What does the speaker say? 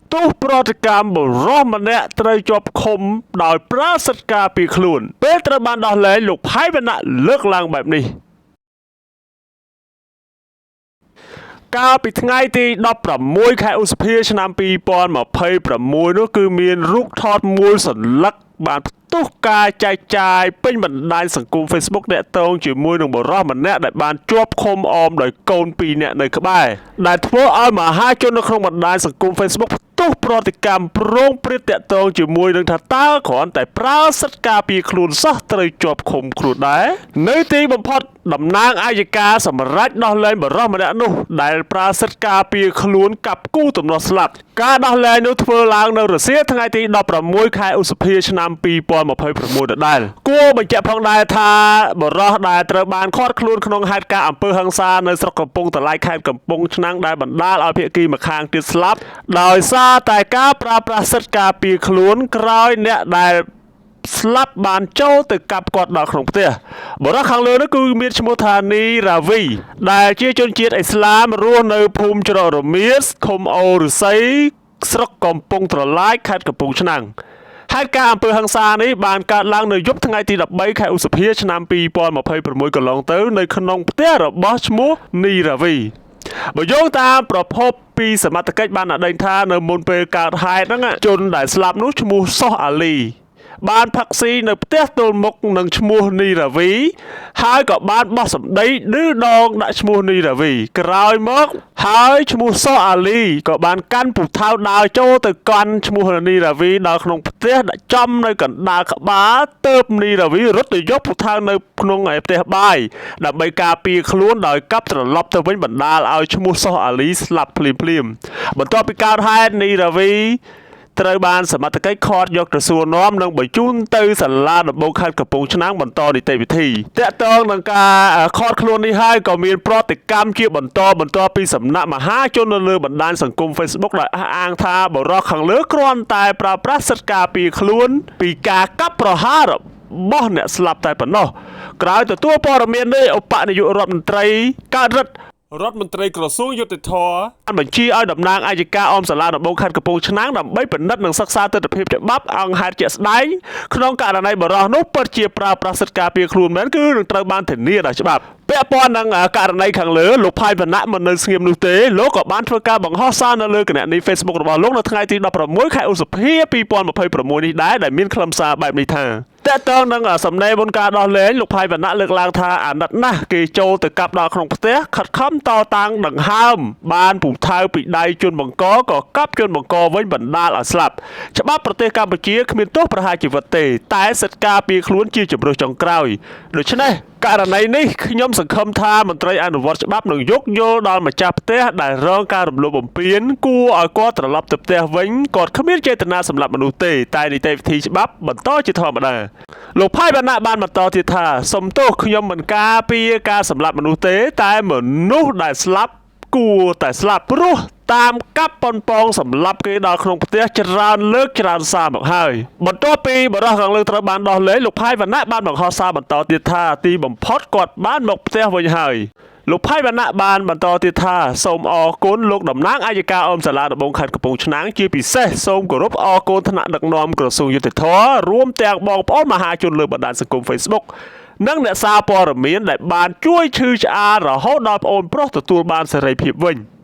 ផ្ទុះប្រតិកម្មបុរសម្នាក់ត្រូវជាប់ឃុំដោយប្រើសិទ្ធិការពារខ្លួន ពេលត្រូវបានដោះលែងលោកផៃវណ្ណៈលើកឡើងបែបនេះ កាលពីថ្ងៃទី16ខែឧសភាឆ្នាំ2026នោះគឺមានរូបថតមួយសន្លឹកបានផ្ទុះការចែកចាយពេញបណ្ដាញសង្គម Facebook តាក់ទងជាមួយនឹងបុរសម្នាក់ដែលបានជាប់ឃុំអមដោយកូនពីរនាក់នៅក្បែរដែលធ្វើឲ្យមហាជននៅក្នុងបណ្ដាញសង្គម Facebook ផ្ទុះប្រតិកម្មប្រងព្រាតតាក់ទងជាមួយនឹងថាតើគ្រាន់តែប្រើសិទ្ធិការពារខ្លួនសោះត្រូវជាប់ឃុំខ្លួនដែរនៅទីបំផុតតំណាងអយ្យការសម្រេចដោះលែងបុរសម្នាក់នោះដែលប្រើសិទ្ធិការពារខ្លួនកាប់គូទំនាស់ស្លាប់ការដោះលែងនោះធ្វើឡើងនៅរសៀលថ្ងៃទី16ខែឧសភាឆ្នាំ2026ដដែលគួរបញ្ជាក់ផងដែរថាបុរសដែលត្រូវបានឃាត់ខ្លួនក្នុងហេតុការណ៍អំពើហិង្សានៅស្រុកកំពង់តឡៃខេត្តកំពង់ឆ្នាំងដែលបណ្ដាលឲ្យភាគីម្ខាងទៀតស្លាប់ដោយសារតែការប្រើប្រាស់សិទ្ធិការពារខ្លួនក្រោយអ្នកដែល ស្លាប់បានចូលទៅកាប់គាត់ដល់ក្នុងផ្ទះបុរសខាងលើនោះគឺមានឈ្មោះថានីរ៉ាវីដែលជាជនជាតិអ៊ីស្លាមរស់នៅភូមិច្រករមៀសឃុំអូរស័យស្រុកកំពង់ត្រឡាចខេត្តកំពង់ឆ្នាំងហេតុការណ៍អំពើហិង្សានេះបានកើតឡើងនៅយប់ថ្ងៃទី13ខែឧសភាឆ្នាំ2026កន្លងទៅនៅក្នុងផ្ទះរបស់ឈ្មោះនីរ៉ាវីបើយោងតាមប្រភពពីសមត្ថកិច្ចបានឲ្យដឹងថានៅមុនពេលកើតហេតុហ្នឹងជនដែលស្លាប់នោះឈ្មោះសុះអាលី បានផឹកស៊ីនៅផ្ទះទល់មុខនឹងឈ្មោះនីរ៉ាវីហើយក៏បានបោះសម្ដីឌឺដងដាក់ឈ្មោះនីរ៉ាវីក្រោយមកហើយឈ្មោះសោះអាលីក៏បានកាន់ពូថៅដើរចូលទៅកាន់ឈ្មោះនីរ៉ាវីដល់ក្នុងផ្ទះដាក់ចំនៅកណ្ដាលក្បាលទៅបនីរ៉ាវីរត់ទៅយកពូថៅនៅក្នុងឯផ្ទះបាយដើម្បីការពារខ្លួនដោយកាប់ត្រឡប់ទៅវិញបណ្ដាលឲ្យឈ្មោះសោះអាលីស្លាប់ភ្លាមៗបន្ទាប់ពីកើតហេតុនីរ៉ាវី ត្រូវបានសមត្ថកិច្ចឃាត់យកទៅសួរនាំនិងបញ្ជូនទៅសាលាដំបងខេត្តកំពង់ឆ្នាំងបន្តនីតិវិធីតាក់ទងនឹងការឃាត់ខ្លួននេះហើយក៏មានប្រតិកម្មជាបន្តបន្ទាប់ពីសំណាក់មហាជននៅលើបណ្ដាញសង្គម Facebook ដោយអះអាងថាបុរសខាងលើគ្រាន់តែប្រើប្រាស់សិទ្ធិការពារខ្លួនពីការកាប់ប្រហាររបស់អ្នកស្លាប់តែប៉ុណ្ណោះក្រោយទទួលព័ត៌មាននេះឧបនាយករដ្ឋមន្ត្រីកើតរិទ្ធរដ្ឋមន្ត្រីក្រសួងយុត្តិធម៌បានបញ្ជាឲ្យតំណាងអយ្យការអមសាលាដំបងខេត្តកំពង់ឆ្នាំងដើម្បីពិនិត្យនិងសិក្សាទិដ្ឋភាពច្បាប់អង្គហេតុជាក់ស្ដែងក្នុងករណីបុរសនោះពិតជាប្រើប្រាស់សិទ្ធិការពារខ្លួនមែនគឺនឹងត្រូវបានធានាដោយច្បាប់ពាក់ព័ន្ធនឹងករណីខាងលើលោកផៃវណ្ណៈមិននៅស្ងៀមនោះទេលោកក៏បានធ្វើការបង្ហោះសារនៅលើគណនី Facebook របស់លោកនៅថ្ងៃទី16ខែឧសភា2026នេះដែរដែលមានខ្លឹមសារបែបនេះថាតើតើនឹងសំណេរមុនការដោះលែងលោកផៃវណ្ណៈលើកឡើងថាអាណិតណាស់គេចូលទៅកាប់ដល់ក្នុងផ្ទះខិតខំតតាំងដង្ហើមបានពូថៅពីដៃជនបង្កក៏កាប់ជនបង្កវិញបណ្ដាលឲ្យស្លាប់ច្បាប់ប្រទេសកម្ពុជាគ្មានទោសប្រហារជីវិតទេតែសិទ្ធិការពារខ្លួនជាជម្រើសចុងក្រោយដូច្នេះករណីនេះខ្ញុំសង្ឃឹមថាមន្ត្រីអនុវត្តច្បាប់នឹងយោគយល់ដល់ម្ចាស់ផ្ទះដែលរងការរំលោភបំពានគួរឲ្យគាត់ត្រឡប់ទៅផ្ទះវិញគាត់គ្មានចេតនាសម្លាប់មនុស្សទេតែនីតិវិធីច្បាប់បន្តជាធម្មតាលោកផៃវណ្ណៈបានបន្តទៀតថាសំទោសខ្ញុំមិនការពារការសម្លាប់មនុស្សទេតែមនុស្សដែលស្លាប់គួរតែស្លាប់ព្រោះតាមកាប់ប៉ុនប៉ងសម្លាប់គេដល់ក្នុងផ្ទះច្រើនលើកច្រើនសារមកហើយបន្ទាប់ពីបរិះខាងលើត្រូវបានដោះលែងលោកផៃវណ្ណៈបានបង្ហោះសារបន្តទៀតថាទីបំផុតគាត់បានមកផ្ទះវិញហើយលោកផៃវណ្ណៈបានបន្តទៀតថាសូមអរគុណលោកតំណាងអយ្យការអមសាលាដំបងខេត្តកំពង់ឆ្នាំងជាពិសេសសូមគោរពអរគុណថ្នាក់ដឹកនាំក្រសួងយុត្តិធម៌រួមទាំងបងប្អូនមហាជនលើបណ្ដាញសង្គម Facebook និងអ្នកសារព័ត៌មានដែលបានជួយឈឺឆ្អាលរហូតដល់ប្អូនប្រុសទទួលបានសេរីភាពវិញ។